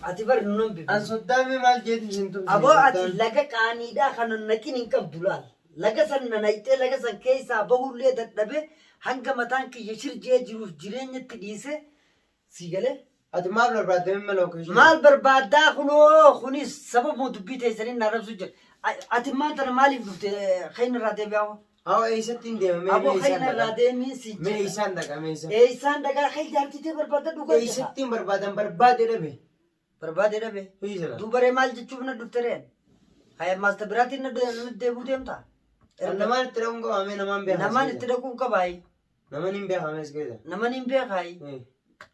Ati bar nun hambifne. An soddaa mee maal jeetiin sin tumsine Aboo ati soddaan. laga qaaniidhaa kana naqin hin qabdu laal. Laga san na naqxee laga san keessaa bahullee dadhabee hanga mataan kiyya shir je'ee jiruuf jireenyatti dhiisee sii galee. Ati maal barbaadda mee mala location? Maal barbaaddaa kunoo kunis sababuma dubbii teessaniin na arrabsu jira. Ati maal tana maaliif dhufte kayin irraa deebi'aa hoo? Haa eessatti hin deema mee Aboo mee kayin isaan irraa dhaqa. deemiin si Mee jedha. isaan dhaqa mee isaan. Eessaan dhagaa kee jaartii tee barbaadda dhugaa jedha. Eessatti hin barbaadan barbaade dhabe. Barbaade dhabe. Hiisala. Duubaree maal jechuuf na dhufte reen? Haya maasta biraatiin na deebuu deemta? Kan namaan itti dhaquun qaba mee namaan beekaa. Namaan itti dhaquun qabaayi. Naman hin beekaa as keessa. Naman hin beekaayi.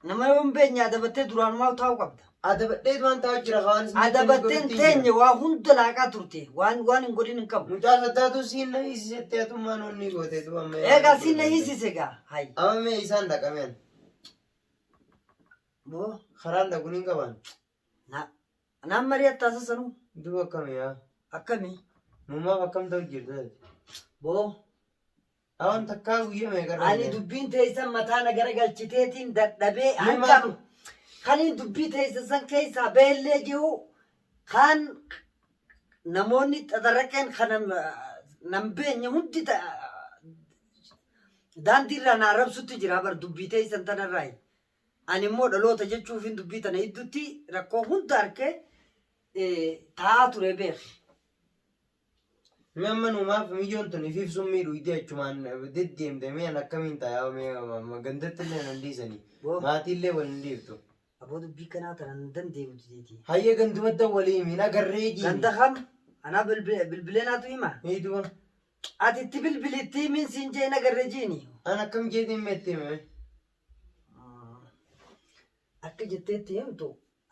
Nama yoo hin beekne adabattee duraanumaa taa'uu qabda. Adabadhee waan taa'u jira waan isin Adabattee hin teenye waa hunda laaqaa turte. Waan waan hin godhin hin qabu. Mucaa soddaatu siin na hiisisettee atummaan onni goote du'a mee. Egaa siin na hiisise egaa. Hayi. Amma mee isaan dhaqameen. Boo. Karaan dhaquun hin qaban. Na naan mari'attaa sassanuu. Duba akkami yaa? Akkami? Numaaf akkam ta'u jirta? Boo. Awan takkaa guyyaa meeqa irra Ani dubbiin teessan mataa na garagalchiteetiin dadhabee Mee hanga maal? kaniin dubbii teessan san keessaa beellee jiru kaan namoonni xaxarraqeen kana nan beenye hundi daandii irraa na arrabsutti jira bar dubbii teessan tanarraa. Ani immoo dhaloota jechuufin dubbii tana hidduutti rakkoo hunda arkee taa'aa ture beeki. Mee amma numaaf miyyoon tun ifiif summii dhuyde achumaan deddeemte mee an akkamiin ta'a mee gandatti illee nan dhiisanii Boo. maatii illee wal hin dhiiftu. Aboo dubbii kanaa tana hin dandeemu jeeti. Hayyee gandumadda walii himi na garree jiini. Ganda kam? Anaa bilbilee naatu hima. Hiiduba. Ati itti bilbili itti himin siin jee na garree jiini. An akkam jeetiin mee itti hime. Akka jetteetti himtu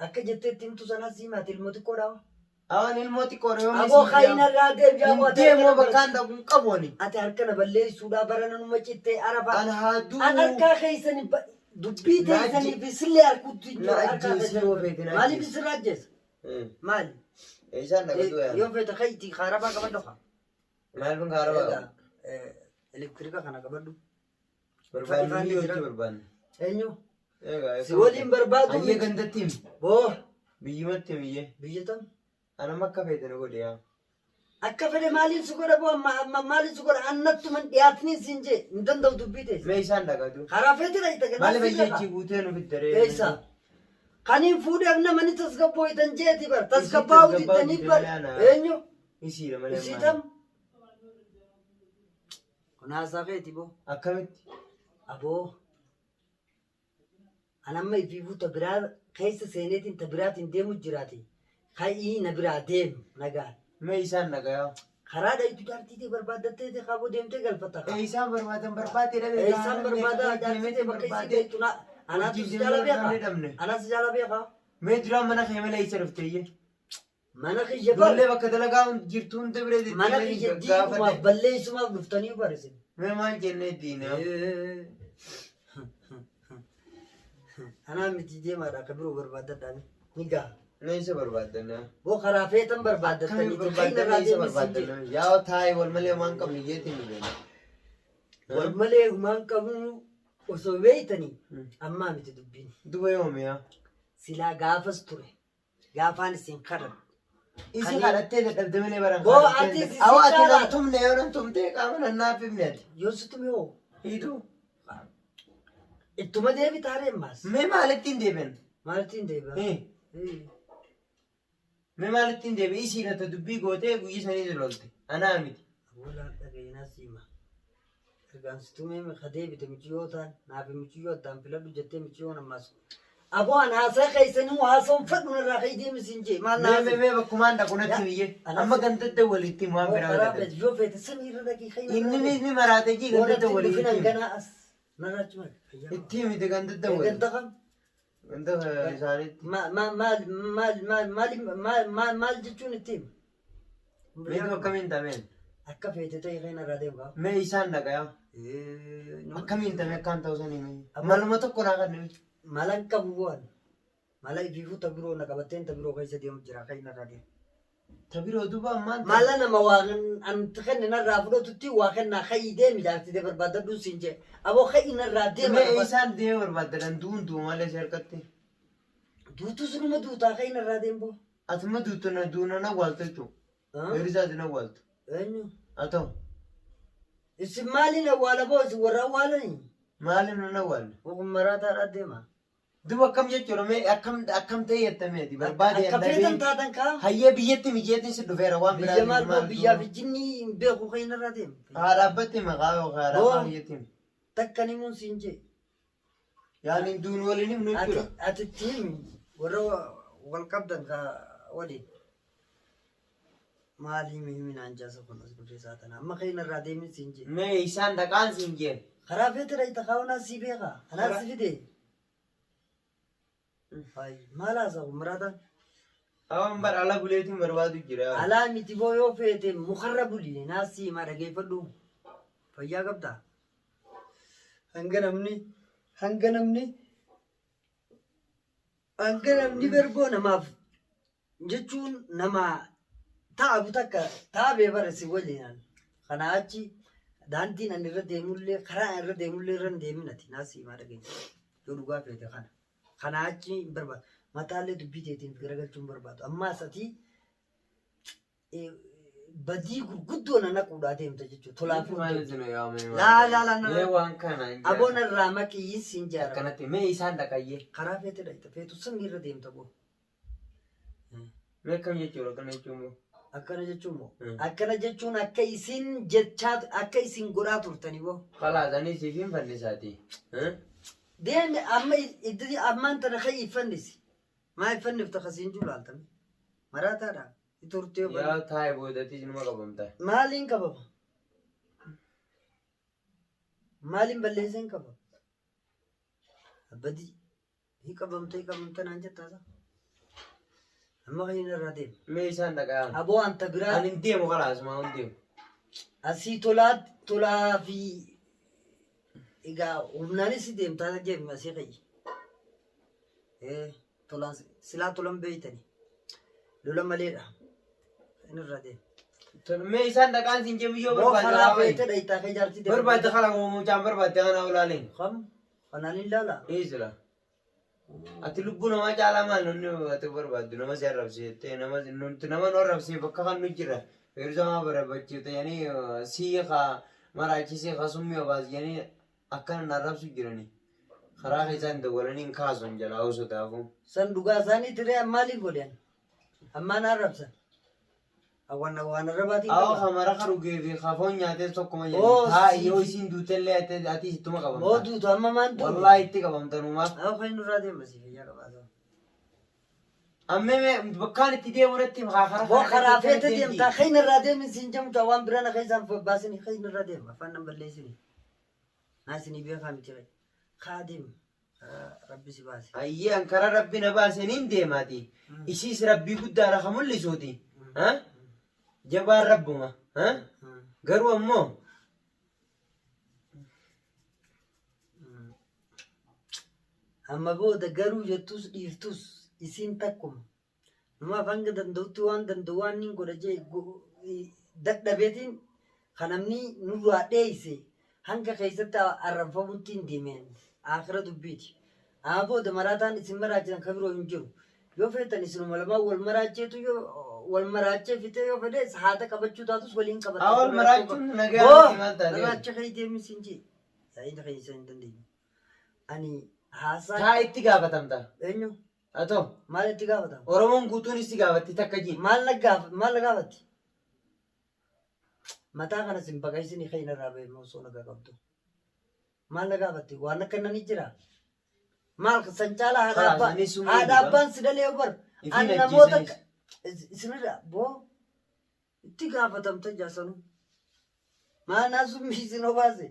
akka jetteetti himtu sanas himaati ilmoo xiqqoodha. Awan ilmoo xiqqoodha yoo Aboo kaayina irraa deemi Hin aboo ati deemu harka na bakkaan dhaqu hin qabu ani. Ati harka na balleessuudhaa bara nanuma cittee arafa. An haa du'u. An harkaa keessani dubbii Na teessanii fi sillee harkuutti hin na jiru harkaa ajjeesi keessani. yoo feete na Maaliif ajjeesi. sirra ajjeesa? Maali? Isaan dhaqatu yaa. Yoo feete kayitii kaarabaa qabadhu haa. Maal kun kaarabaa qaba? Elektirika kana qabadhu. Barbaannu Ifaan yoo jira. hojii barbaanne. Eenyu? Egaa Si waliin barbaadu Hayyee miti. gandatti himi. Boo Biyyumatti himi iyyee. biyya tam. Anam akka feete na godhe yaa. Akka fedhe maaliin si godha boo amma amma maaliin si godha annattuman dhiyaatni siin jee hin danda'u dubbii teessa. Mee isaan dhaqatu. Karaa feete dhaqxa ganaa Maaliif si hayyee beeka. achi guutee nu fiddaree? Eessa? Kaniin fuudheef nama ni tasgabbooytan jeeti bar tasgabbaa'uu tasgabbaa'uu diddanii didde bar malee ana. eenyu? Isiidha malee. Isii maali? tam? Kun haasaa keeti boo. Akkamitti? Aboo. An amma ifiifuu ta biraa keessa seeneetiin ta biraatiin deemu jiraate. Ka'ii na biraa deem nagaan. Mee isaan dhagayaa. Karaa dhaytu jaartii tee barbaaddattee tee kaaboo deemtee galfatta kaa. Eessaan barbaadan barbaade dhabe. Eessaan barbaadaa jaartii tee bakka isii beektu na anaatu si jaala beekaa. Dhabne. Anaatu si jaala beekaa. Mee duraan mana kee malee eessa dhufte iyyee? Mana kiyya bar. Ijoollee bakka dalagaa jirtu hunda bira Mana deddeebiin kiyya diigumaaf gaafadhe. balleessumaaf dhuftanii bar isin. Mee maal jennee diina? Anaa miti deemaadha akka biroo barbaaddadhaa ni gaha. Mee isa barbaaddanna? Boo karaa feetan Akkamiin barbaaddattanii barbaaddanna isa barbaaddanna? Yaa taa'e wal malee waan qabnu jeetiin nu beena. Wal malee humaan qabnu osoo beeytanii ammaa miti dubbiin. Duba yoomi yaa? Silaa gaafas ture. Gaafaan isin kadhadhu. Isi Kanii- kadhattee dadhabde malee baran Boo, kadhattee ati dadhabde. si Awwa ati caalaa. nan tumne yoo nan tumtee qaama nan naafifne ati. Yoo si tume hoo? Hiituu. Ittuma deebitaa ree ammaas. Mee maalitti hin deebiin? Maalitti hin deebi'a? Eh, Mee maalitti hin deebiin? Isii irratti dubbii gootee guyyi sanii lolte. Anaa miti. Aboolaan dhaga'inaa siima. Ergaan si tumee ka deebite michiyyoo ta'an naaf michiyyoo addaan filadhu jettee michiyyoon ammaas. Aboo an haasaa keessanii haasawun fedhu narraa ka'ii deemi siin jee maal Mee naa mee mee bakkumaan dhaqu natti Ya, miyyee. anas- Amma gandadda walitti waan biraa karaa godhatan. feete yoo feete samii irra dhaqii ka'ii Inni ni ni maraate jii gandadda walitti. Dhufinan himi. ganaa as narraa achi maal? Itti himite gandadda walitti. Ganda kam? Ganda isaaniitti. Maal maal maal maal maal maal maal jechuun itti hima? Meetu akkamiin tameen? Akka feete ta'e kan irraa deemu qaba. Mee isaan dhaqa yaa. Akkamiin tamee akkaan ta'u sanii mee? Maluma tokko naa kan namichi. Mala hin qabu bu'an. Mala ifiifuu ta biroo na qabatteen ta biroo keessa deemu jira kan irraa deemu. Ta biroo duuba ammaan. Mala nama waa an kenne narraa fudhatutti waa kennaa ka'ii deemi jaartii tee barbaadadhuun siin jee. Aboo ka'ii narraa deema. Mee isaan deemee barbaaddan duun du'u malee si harkatti. Duutus numa duutaa ka'in irraa deemboo. Atuma duutu na duuna na awwaaltu jechuudha. Feeruzaati na awwaaltu. Eenyu? Haa ta'u. Isin maaliin awwaala boo isin warra awwaalanii? Maaliin nan awwaalle? Kun maraataadhaa deema. Duba akkam jechuudha mee akkam akkam ta'e jettameeti barbaade Akka feetan taatan kaa. Hayyee biyyatti mijeetiin si dhufeera waan biraa Biyya maal boo biyyaa fi jinnii hin beeku ka'in irraa deema. Haa dhaabbatti maqaa yookaan Boo. haadha biyyatti. Takka nimuun siin jee. Yaani duun waliin himnu Ati jechuudha. ati itti himi warra wal qabdan kaa waliin. Maal himi himi naan jaasa kun as dhufee isaa tana. Amma ka'in irraa deemin siin jee. Mee isaan dhaqaan siin jeen. Karaa feete dhayita kaa'uun as sii beeka. Anaa si fide. Hayi maal haasa'u maraataan. Awwan bar ala buleetiin barbaadu jira. Alaa miti boo yoo feete mukarra buli naas sii himaa dhageeffadhu. Fayyaa qabdaa. Hanga namni hanga namni hanga namni berboo namaaf jechuun nama taabu takka taabee bara si waliin kanaa achi daandiin ani irra deemullee karaa ani irra deemullee irra hin deemin ati naas sii himaa dhageeffadhu. Yoo dhugaa feete kana. Kanaa achi hin barbaadu. Mataallee dubbii teetiin garagalchuu hin barbaadu. Ammaas ati badii gurguddoo na naquudhaa deemta jechuudha. Tolaaf Maal isin yaamee Laa laa laa Mee waan kana hin Aboon irraa maqii siin jaara. Akkanatti mee isaan dhaqayyee. Karaa feete dhaqxa feetu samii irra deemta boo. Mee akkam jechuudha akkana jechuun moo? Akkana jechuun moo? Mm. Akkana jechuun akka isin jechaa akka isin godhaa turtani boo. Khalaas ani siif hin fannisaati. Deemi amma iddii ammaan tana ka'ii fannisi. Maa fannifta kasiin jiru laaltame. Maraataadha. Turtee Yaa taa'e boodatti numa qabamta. Maaliin qabama? Maaliin balleesseen qabama? Abbadii ni qabamta ni qabamta naan jettaa isaa. Amma kan inni irraa deema. Mee isaan dhaqaa. Aboo anta biraa Ani hin deemu khalaas maa hin deemu. asii tolaa tolaa fi egaa humnaanis si deemtaa deemi asii qayi. Tolaan silaa tolan beeytani. Lola maleedha. Inni irraa deema. Mee isaan dhaqaan siin jee biyyoo Boo barbaadde karaa karaa feete dhaytaa kee jaartii deema. Barbaadde karaa mucaan barbaadde kana olaaleen. Kam? Kanaan hin laala. Eesila. Ati lubbuu namaa caalaa maal namni ati barbaaddu nama si arrabsee nama nuti nama nu arrabsee bakka kan nu jira. Yeroo nama barbaachifte jedhanii sii ka maraachisee ka summii obaas jedhanii akkana na arrabsu jirani. Karaa keessaan dawwalanii hin kaasun jalaa osoo taafuu. San dhugaa isaanii tiree maaliin godhan? Ammaan arrabsan. Waan waan arrabaatiin Awwa qaba. kamara ka dhugee fi ka foon nyaatee tokkuma Oo, jedhanii. Haa si- yoo isiin duutellee ati ittuma Boo qabamta. duutu amma maan duutu? Wallaahi itti qabamta numaaf. Awwa kan nurraa deema si fayyaa qabaata. Ammee mee bakkaan itti deemu irratti haa karaa Boo karaa feete deemtaa kan irraa deemin siin jamta waan biraa na keessaan baasini kan irraa deema afaan nan balleessini. Naa isinii beekaa miti kai. Kaa deemi. Karaa rabbi si baase. Ayyee an karaa rabbi na baase niin deemaati. Isiis rabbii guddaadha ka mul'isuuti. Ha? Jabaan rabbuma. Ha? Garuu ammoo Amma booda garuu jettus dhiiftus isiin takkuma. Namaaf hanga danda'utti waan danda'u waan niin godha jee dadhabeetiin kan namni nurraa dheeyse hanga keessatti arrabfamutti hin deemeen akira dubbiiti. Amma booda maraataan isin maraachisan kan biroo hin jiru. Yoo feetan isinuma lamaan wal maraacheetu yoo wal maraachee fixee yoo fedhe haata qabachuu taatus waliin qabata. Haa wal maraachuun nagaa Boo miti maal taatee? maraacha kee deemi siin jee. Yaa'ina keessa hin dandeenyu. Ani haasaa Taa itti gaafatamta. eenyu Haa ta'u. maal itti gaafatama? Oromoon guutuun itti gaafatti takka jiin. Maal na gaafa maal na gaafatti? Mataa kana sin baqaysinii kan irraa ba'e osoo nagaa qabdu. Maal na gaafatti? Waan akka nani jira. Maal san caalaa haadha Karaa abbaa isaanii sumuu haadha dhugaa. abbaan si dhalee bar. Ifiin An namoota ajjeesanis. isinirra boo itti gaafatamta jaasanuu. Maal naa summii isin obaase?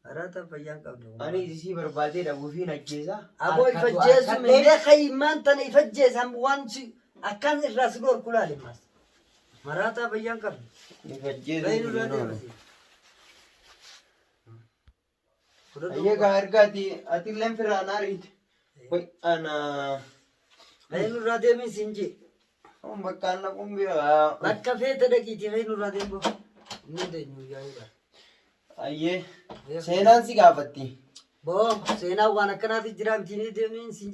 Haraata fayyaan qabdu. Ani isii barbaadee dhabuufiin ajjeesa. Aboo Harkatu ifajjeesu harkadhee. mee kayimmaan tana ifajjeesan waan si akkan irraa si dhorku laale maas. Maraataa fayyaan qabdu. Ifajjeesu Bayi nurraa hin oolu. deemasi. Fudhadhu. Ayyee gaa ergaati ati illeen firraa na ariite. Wai ana. Bayi nurraa deemin siin jee. Kun bakka anna kun bira. Bakka feete dhaqiitii bayi nurraa deemu. Inni dandeenyu yaa'uudha. Ayyee seenaan si gaafatti. Boo seenaan waan akkanaati jira miti ni deemin siin